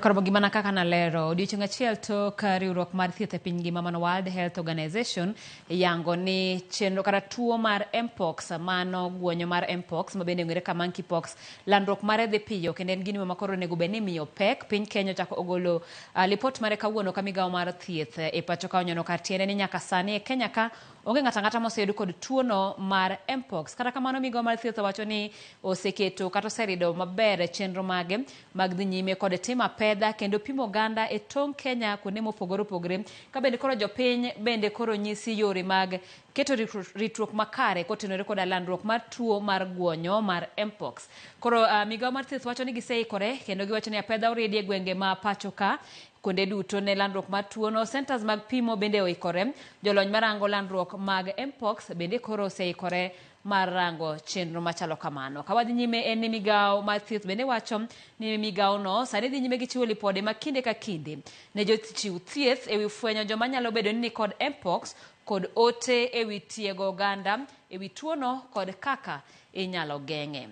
Koro gimana kaka nalero, odiochieng' achiel tok riwruok mar thieth e piny ngima mano World Health Organization yango ni chenro kata tuo mar mpox mano guonyo mar mpox ma bende ong'ere ka monkeypox landruok mare dhi piyo kendo en gino ma koro onego bed ni imiyo pek. Piny Kenya ochako ogolo lipot mare kawuono ka migawo mar thieth e pacho ka onyono kar tiende ni nyaka sani e Kenya ka onge ng'ato ang'ata moseyud kod tuono mar mpox. Kata kamano migawo mar thieth owacho ni oseketo kata oserido maber chenro mage mag dhi nyime kod timo apedha kendo pimo oganda e tong' Kenya kuonde mopogore opogore ka bende koro jopiny bende koro nyisi yore mag keto ritruok makare kotenore koda landruok mar tuo mar guonyo mar mpox. Koro migawo mar thieth wacho ni giseikore kendo giwacho ni apedha oridi e gwenge ma pacho ka kuonde duto ne landruok mar tuono. Centers mag pimo bende oikore. Jolony marango landruok mag mpox bende koro oseikore mar rango chenro machalo kamano. Ka wadhi nyime en ni migawo mar thieth bende wacho ni migawo no sani dhi nyime gi chiwo lipode ma kinde ka kinde ne jochiw thieth ewi fwenyo joma nyalo bedo ni nikod mpox kod ote ewi tiego oganda ewi tuono kod kaka inyalo geng'e.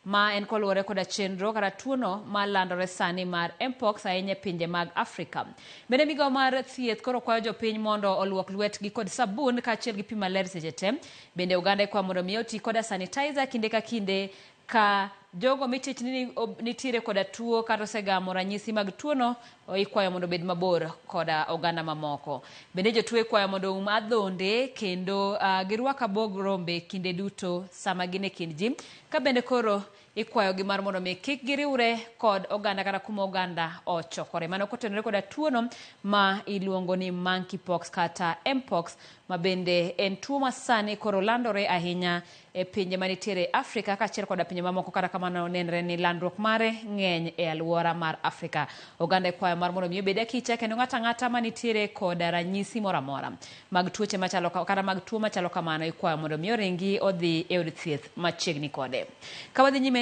Ma en koluwore koda chenro kata tuono ma landore sani mar mpox ahinya e pinje mag Afrika. Bende migawo mar thieth koro kwayo jopiny mondo oluok lwetgi kod sabun kaachiel gi pi maler seche te. Bende oganda ikwayo mondo mi oti koda sanitizer kinde ka kinde ka jogo michich ni nitiere koda tuo kata osegamo ranyisi mag tuono ikwayo mondo obed mabor koda oganda mamoko. Bende jotuo ikwayo mondo oum adhonde kendo girwak abwog rombe kinde duto sama gin e kind ji. Ka bende koro ikwayogi mar mondo mi kik giriwre kod oganda kata kuma oganda ochokore. Mano kotenore koda tuono ma iluongo ni monkeypox kata mpox ma bende en tuo ma sani koro landore ahinya e pinje manitiere Afrika kaachiel koda pinje mamoko. Kata kamano nenre ni landruok mare ng'eny e alwora mar Afrika. Oganda ikwayo mar mondo mi obed akicha kendo ng'ato ang'ata manitiere koda ranyisi moro amora mag tuoche machalo kata mag tuo machalo kamano ikwayo mondo mi oringi odhi e od thieth machiegni kode. Ka wadhi nyime.